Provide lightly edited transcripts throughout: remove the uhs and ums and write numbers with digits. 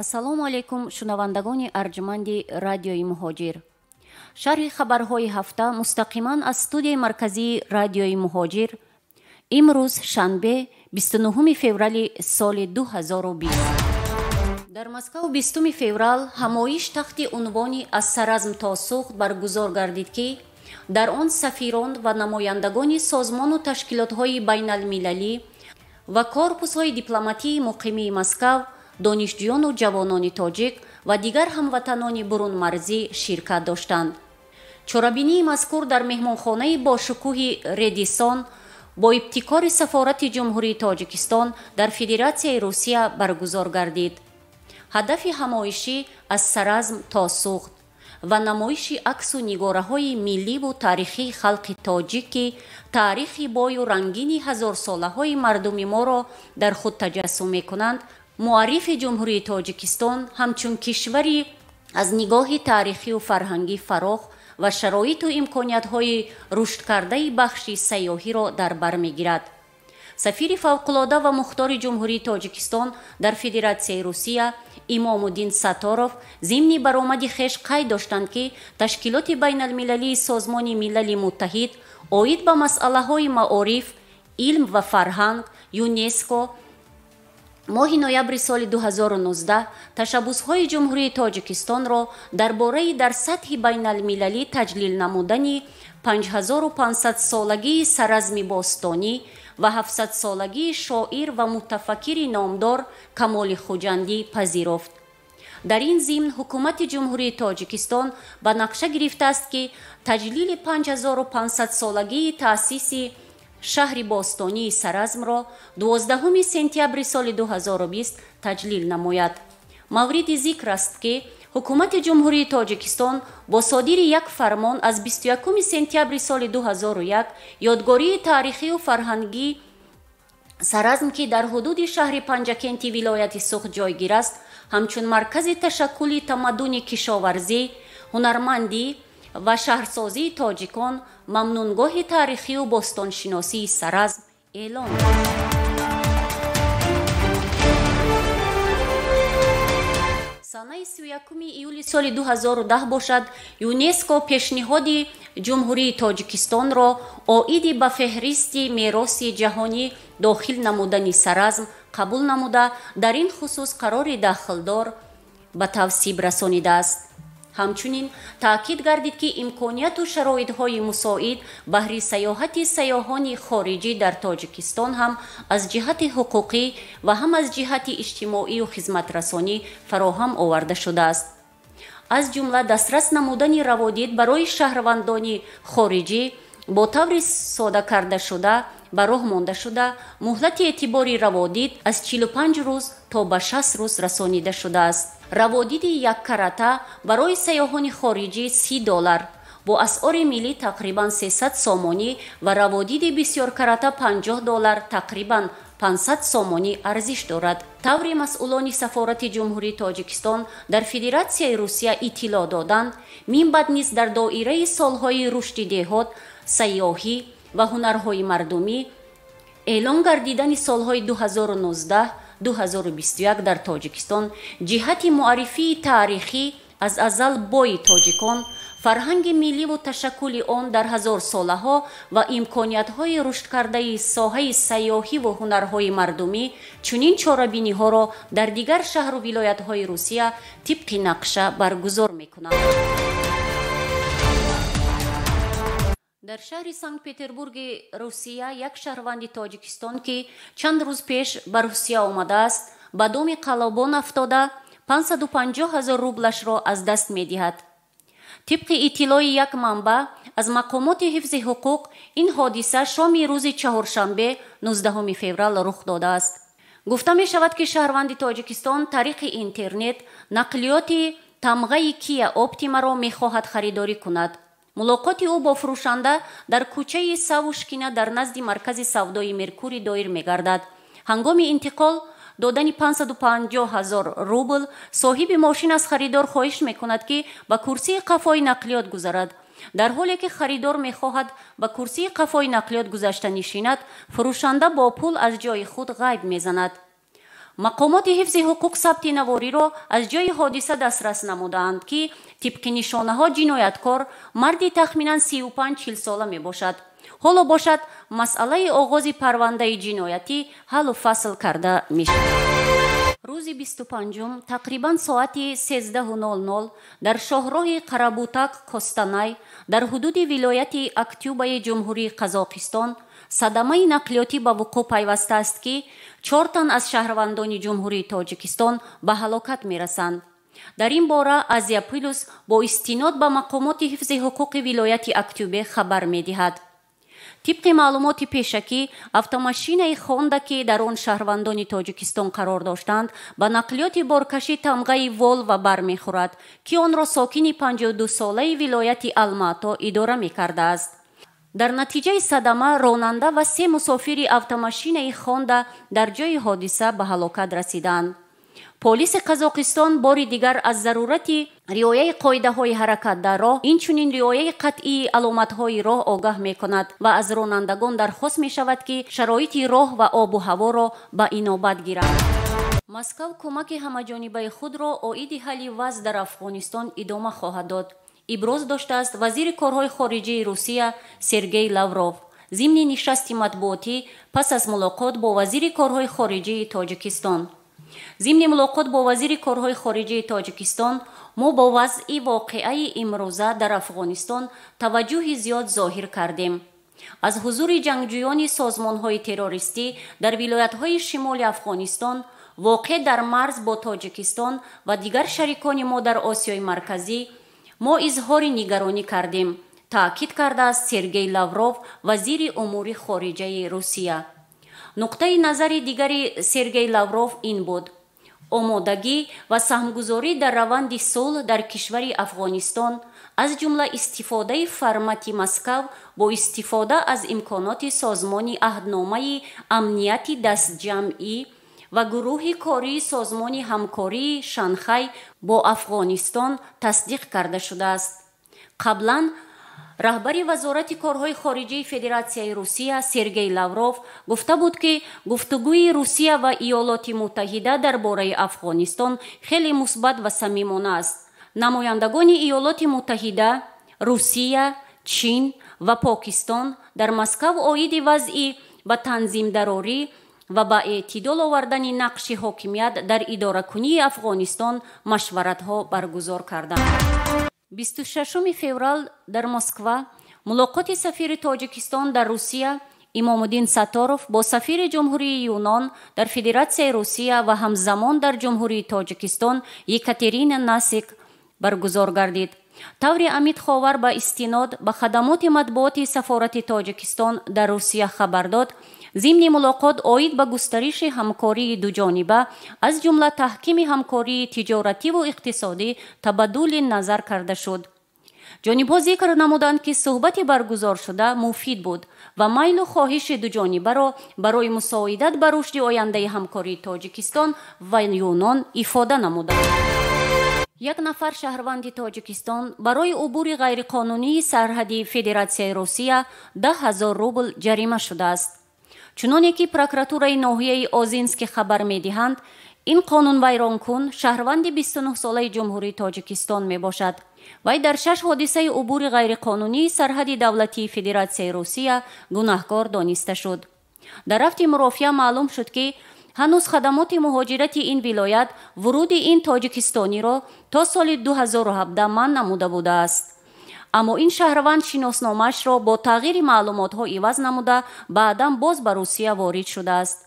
Ассалому алайкум, шунавандагони арҷманди радиои Муҳоҷир. Шарҳи хабарҳои ҳафта мустақиман аз студияи марказии радиои Муҳоҷир. Имрӯз шанбе, 29 феврали соли 2020. Дар Москав 20 феврал ҳамоиш таҳти унвони «Аз Саразм то Суғд» баргузор гардид, ки дар он сафирон ва намояндагони созмону ташкилотҳои байналмилалӣ ва корпусҳои дипломатии муқимии Москав, донишҷӯёну ҷавонони тоҷик ва дигар ҳамватанони бурунмарзӣ ширкат доштанд. Чорабинии мазкур дар меҳмонхонаи бошукӯҳи Редисон бо ибтикори Сафорати Ҷумҳурии Тоҷикистон дар Федератсияи Русия баргузор гардид. Ҳадафи ҳамоишӣ «Аз Саразм то Суғд» ва намоиши аксу нигораҳои милливу таърихии халқи тоҷик, ки таърихи бою рангини ҳазорсолаҳои мардуми моро дар худ таҷассум мекунанд, муаррифи Ҷумҳурии Тоҷикистон ҳамчун кишвари аз нигоҳи таърихию фарҳангӣ фарох ва шароиту имкониятҳои рушдкардаи бахши сайёҳиро дар бар мегирад. Сафири фавқулода ва мухтори Ҷумҳурии Тоҷикистон дар Федератсияи Русия Имомуддин Сатторов зимни баромади хеш қайд доштанд, ки ташкилоти байналмилалии Созмони Милали Муттаҳид оид ба масъалаҳои маориф, илм ва фарҳанг, ЮНЕСКО, моҳи ноябри соли 2019 ташаббусҳои Ҷумҳурии Тоҷикистонро дар бораи дар сатҳи байналмилалӣ таҷлил намудани 5500-солагии Саразми бостонӣ ва 700-солагии шоир ва мутафаккири номдор Камоли Хуҷандӣ пазирофт. Дар ин зимн ҳукумати Ҷумҳурии Тоҷикистон ба нақша гирифтааст, ки таҷлили 5500-солагии таъсиси шаҳри бостонии Саразмро 12 сентябри соли 2020 таҷлил намояд. Мавриди зикр аст, ки ҳукумати Ҷумҳурии Тоҷикистон бо содири як фармон аз 21 сентябри соли 2001 ёдгории таърихию фарҳангии Саразм, ки дар ҳудуди шаҳри Панҷакенти вилояти Суғд ҷойгир аст, ҳамчун маркази ташаккули тамаддуни кишоварзӣ, ҳунармандӣ ва шаҳрсозии тоҷикон, мамнунгоҳи таърихию бостоншиносии Саразм эълон. Санаи 31 июли соли 2010 бошад, ЮНЕСКО пешниҳоди Ҷумҳурии Тоҷикистонро оиди ба феҳристи мероси ҷаҳонӣ дохил намудани Саразм қабул намуда, дар ин хусус қарори дахлдор ба тавсиб расонидааст. Ҳамчунин таъкид гардид, ки имконияту шароитҳои мусоид баҳри сайёҳати сайёҳони хориҷӣ дар Тоҷикистон ҳам аз ҷиҳати ҳуқуқӣ ва ҳам аз ҷиҳати иҷтимоию хизматрасонӣ фароҳам оварда шудааст. Аз ҷумла дастрас намудани раводид барои шаҳрвандони хориҷӣ бо таври сода кардашуда ба роҳ монда шуда, муҳлати эътибори раводид аз 45 рӯз то ба 60 рӯз расонида шудааст. Раводиди яккарата барои сайёҳони хориҷӣ 30 доллар, бо асъори миллӣ тақрибан 300 сомонӣ ва раводиди бисёркарата 50 доллар, тақрибан 500 сомонӣ арзиш дорад. Таври масъулони Сафорати Ҷумҳурии Тоҷикистон дар Федератсияи Русия иттилоъ доданд, минбаъд низ дар доираи солҳои рушди деҳот, сайёҳӣ ва ҳунарҳои мардумӣ эълон гардидани солҳои 2019-2021 дар Тоҷикистон ҷиҳати муаррифии таърихӣ аз азал бои тоҷикон, фарҳанги милливу ташаккули он дар ҳазорсолаҳо ва имкониятҳои рушдкардаи соҳаи сайёҳиву ҳунарҳои мардумӣ чунин чорабиниҳоро дар дигар шаҳру вилоятҳои Русия тибқи нақша баргузор мекунанд. Дар шаҳри Санкт-Петербурги Русия як шаҳрванди Тоҷикистон, ки чанд рӯз пеш ба Русия омадааст, ба доми қаллобон афтода 550 ҳазор рублашро аз даст медиҳад. Тибқи иттилои як манбаъ аз мақомоти ҳифзи ҳуқуқ, ин ҳодиса шоми рӯзи чаҳоршанбе 19 феврал рух додааст. Гуфта мешавад, ки шаҳрванди Тоҷикистон тариқи интернет нақлиёти тамғаи Кия Оптимаро мехоҳад харидорӣ кунад. Мулоқоти ӯ бо фурӯшанда дар кӯчаи Савушкина дар назди маркази савдои Меркурий доир мегардад. Ҳангоми интиқол додани 550 ҳазор рубл соҳиби мошин аз харидор хоҳиш мекунад, ки ба курсии қафои нақлиёт гузарад. Дар ҳоле ки харидор мехоҳад ба курсии қафои нақлиёт гузашта нишинад, фурӯшанда бо пул аз ҷои худ ғайб мезанад. Мақомоти ҳифзи ҳуқуқ сабти навориро аз ҷойи ҳодиса дастрас намудаанд, ки тибқи нишонаҳо ҷинояткор марди тахминан 35-40 сола мебошад. Ҳоло бошад, масъалаи оғози парвандаи ҷиноятӣ ҳаллу фасл карда мешавад. Рӯзи 25-ум тақрибан соати 13:00 дар шоҳроҳи Қарабутак Костанай дар ҳудуди вилояти Актюбаи Ҷумҳурии Қазоқистон садамаи нақлиётӣ ба вуқӯъ пайвастааст, ки 4 тан аз шаҳрвандони Ҷумҳурии Тоҷикистон ба ҳалокат мерасанд. Дар ин бора Азия Плюс бо истинод ба мақомоти ҳифзи ҳуқуқи вилояти Актюбе хабар медиҳад. Тибқи маълумоти пешакӣ, автомашинаи Хонда, ки дар он шаҳрвандони Тоҷикистон қарор доштанд, ба нақлиёти боркашӣ тамғаи Волва бармехӯрад, ки онро сокини 52-солаи вилояти Алмато идора мекардааст. Дар натиҷаи садама ронанда ва 3 мусофири автомашинаи Хонда дар ҷойи ҳодиса ба ҳалокат расиданд. Полиси Қазоқистон бори дигар аз зарурати риояи қоидаҳои ҳаракат дар роҳ, инчунин риояи қатъии аломатҳои роҳ огаҳ мекунад ва аз ронандагон дархост мешавад, ки шароити роҳ ва обу ҳаворо ба инобат гиранд. Москав кӯмаки ҳамаҷонибаи худро оиди ҳалли вазъ дар Афғонистон идома хоҳад дод, иброз доштааст вазири корҳои хориҷии Русия Сергей Лавров зимни нишасти матбуотӣ пас аз мулоқот бо вазири корҳои хориҷии Тоҷикистон. Зимни мулоқот бо вазири корҳои хориҷии Тоҷикистон мо бо вазъи воқеаи имрӯза дар Афғонистон таваҷҷӯҳи зиёд зоҳир кардем. Аз ҳузури ҷангҷӯёни созмонҳои террористӣ дар вилоятҳои шимоли Афғонистон, воқеъ дар марз бо Тоҷикистон ва дигар шарикони мо дар Осиёи Марказӣ мо изҳори нигаронӣ кардем, таъкид кардааст Сергей Лавров, вазири умури хориҷаи Русия. Нуқтаи назари дигари Сергей Лавров ин буд: омодагӣ ва саҳмгузорӣ дар раванди сулҳ дар кишвари Афғонистон, аз ҷумла истифодаи формати Москав бо истифода аз имконоти созмони аҳдномаи амнияти дастҷамъӣ ва гурӯҳи кории созмони ҳамкории Шанхай бо Афғонистон тасдиқ карда шудааст. Қаблан раҳбари вазорати корҳои хориҷии Федератсияи Русия Сергей Лавров гуфта буд, ки гуфтугӯи Русия ва Иёлоти Муттаҳида дар бораи Афғонистон хеле мусбат ва самимона аст. Намояндагони Иёлоти Муттаҳида, Русия, Чин ва Покистон дар Москав оиди вазъи ба танзимдарорӣ ва ба эътидол овардани нақши ҳокимият дар идоракунии Афғонистон машваратҳо баргузор карданд. 26 феврал дар Москва мулоқоти сафири Тоҷикистон дар Русия Имомуддин Сатторов бо сафири Ҷумҳурии Юнон дар Федератсияи Русия ва ҳамзамон дар Ҷумҳурии Тоҷикистон Екатерина Насик баргузор гардид. Таври Амид Ховар ба истинод ба хадамоти матбуоти сафорати Тоҷикистон дар Русия хабар дод, зимни мулоқот оид ба густариши ҳамкории дуҷониба, аз ҷумла таҳкими ҳамкории тиҷоративу иқтисодӣ табаддули назар карда шуд. Ҷонибҳо зикр намуданд, ки суҳбати баргузоршуда муфид буд ва майлу хоҳиши дуҷонибаро барои мусоидат ба рушди ояндаи ҳамкории Тоҷикистон ва Юнон ифода намуданд. Як нафар шаҳрванди Тоҷикистон барои убури ғайриқонунии сарҳади Федератсияи Русия 10 000 рубл ҷарима шудааст. Чуноне ки прокуратураи ноҳияи Озинский хабар медиҳанд, ин қонунвайронкун шаҳрванди 29-солаи Ҷумҳурии Тоҷикистон мебошад. Вай дар 6 ҳодисаи убури ғайриқонунии сарҳади давлатии Федератсияи Русия гунаҳкор дониста шуд. Дар рафти мурофиа маълум шуд, ки ҳанӯз хадамоти муҳоҷирати ин вилоят вуруди ин тоҷикистониро то соли 2017 манъ намуда будааст. Аммо ин шаҳрванд шиносномаашро бо тағйири маълумотҳо иваз намуда, баъдан боз ба Русия ворид шудааст.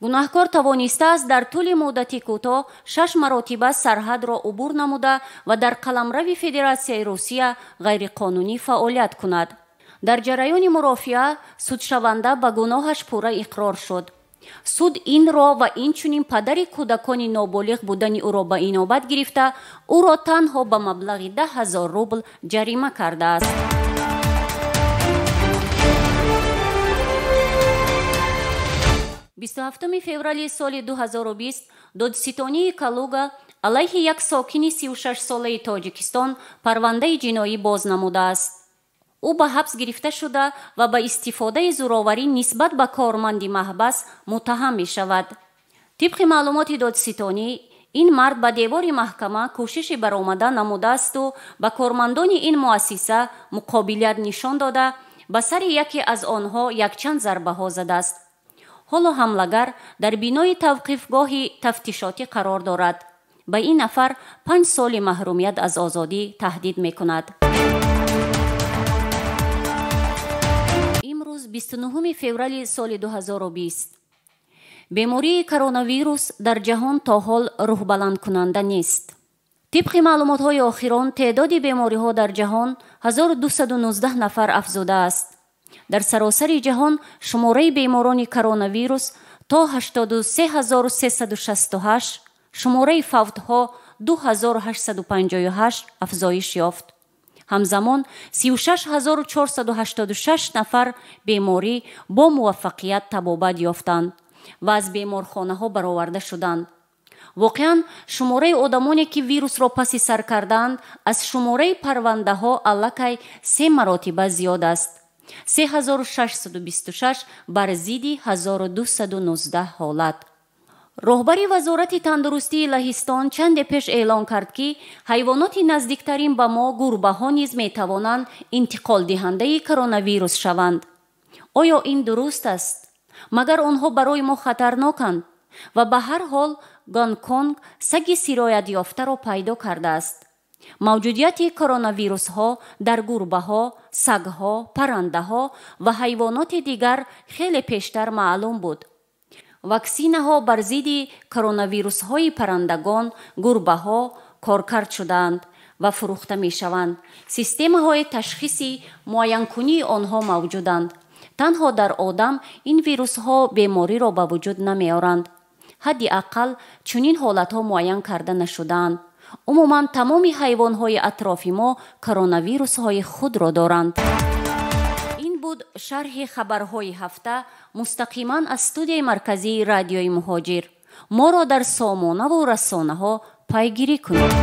Гунаҳкор тавонистааст дар тӯли муддати кӯтоҳ 6 маротиба сарҳадро убур намуда ва дар қаламрави Федератсияи Русия ғайриқонунӣ фаъолият кунад. Дар ҷараёни мурофиа судшаванда ба гуноҳаш пурра иқрор шуд. Суд инро ва инчунин падари кӯдакони ноболиғ будани ӯро ба инобат гирифта, ӯро танҳо ба маблағи 10 000 рубл ҷарима кардааст. 27 феврали соли 2020 додситонии Калуга алайҳи як сокини 36-солаи Тоҷикистон парвандаи ҷиноӣ боз намудааст. Ӯ ба ҳабс гирифта шуда ва ба истифодаи зӯроварӣ нисбат ба корманди маҳбас муттаҳам мешавад. Тибқи маълумоти додситонӣ, ин мард ба девори маҳкама кӯшиши баромада намудаасту ба кормандони ин муассиса муқобилият нишон дода, ба сари яке аз онҳо якчанд зарбаҳо задааст. Ҳоло ҳамлагар дар бинои тавқифгоҳи тафтишотӣ қарор дорад. Ба ин нафар 5 соли маҳрумият аз озодӣ таҳдид мекунад. Имрӯз 29 феврали соли 2020. Бемории коронавирус дар ҷаҳон то ҳол рӯҳбаландкунанда нест. Тибқи маълумотҳои охирон, теъдоди бемориҳо дар ҷаҳон 1219 нафар афзудааст. Дар саросари ҷаҳон шумораи беморони коронавирус то 83368, шумораи фавтҳо 2858 афзоиш ёфт. Ҳамзамон 36486 нафар беморӣ бо муваффақият табобат ёфтанд ва аз беморхонаҳо бароварда шуданд. Воқеан, шумораи одамоне ки вирусро паси сар кардаанд, аз шумораи парвандаҳо аллакай 3 маротиба зиёд аст. 3626 бар зидди 1219 ҳолат. Роҳбари Вазорати тандурустии Лаҳистон чанде пеш эълон кард, ки ҳайвоноти наздиктарин ба мо гурбаҳо низ метавонанд интиқолдиҳандаи коронавирус шаванд. Оё ин дуруст аст? Магар онҳо барои мо хатарноканд? Ва ба ҳар ҳол Гонконг саги сироятёфтаро пайдо кардааст. Мавҷудияти коронавирусҳо дар гурбаҳо, сагҳо, паррандаҳо ва ҳайвоноти дигар хеле пештар маълум буд. Ваксинаҳо бар зидди коронавирусҳои паррандагон, гурбаҳо коркард шудаанд ва фурӯхта мешаванд. Системаҳои ташхиси муайянкунии онҳо мавҷуданд. Танҳо дар одам ин вирусҳо бемориро ба вуҷуд намеоранд. Ҳадди ақал чунин ҳолатҳо муайян карда нашудаанд. Умуман, тамоми ҳайвонҳои атрофи мо коронавирусҳои худро доранд. Ин буд шарҳи хабарҳои ҳафта мустақиман аз студияи марказии Радиои Муҳоҷир. Моро дар сомонаву расонаҳо пайгирӣ кунед.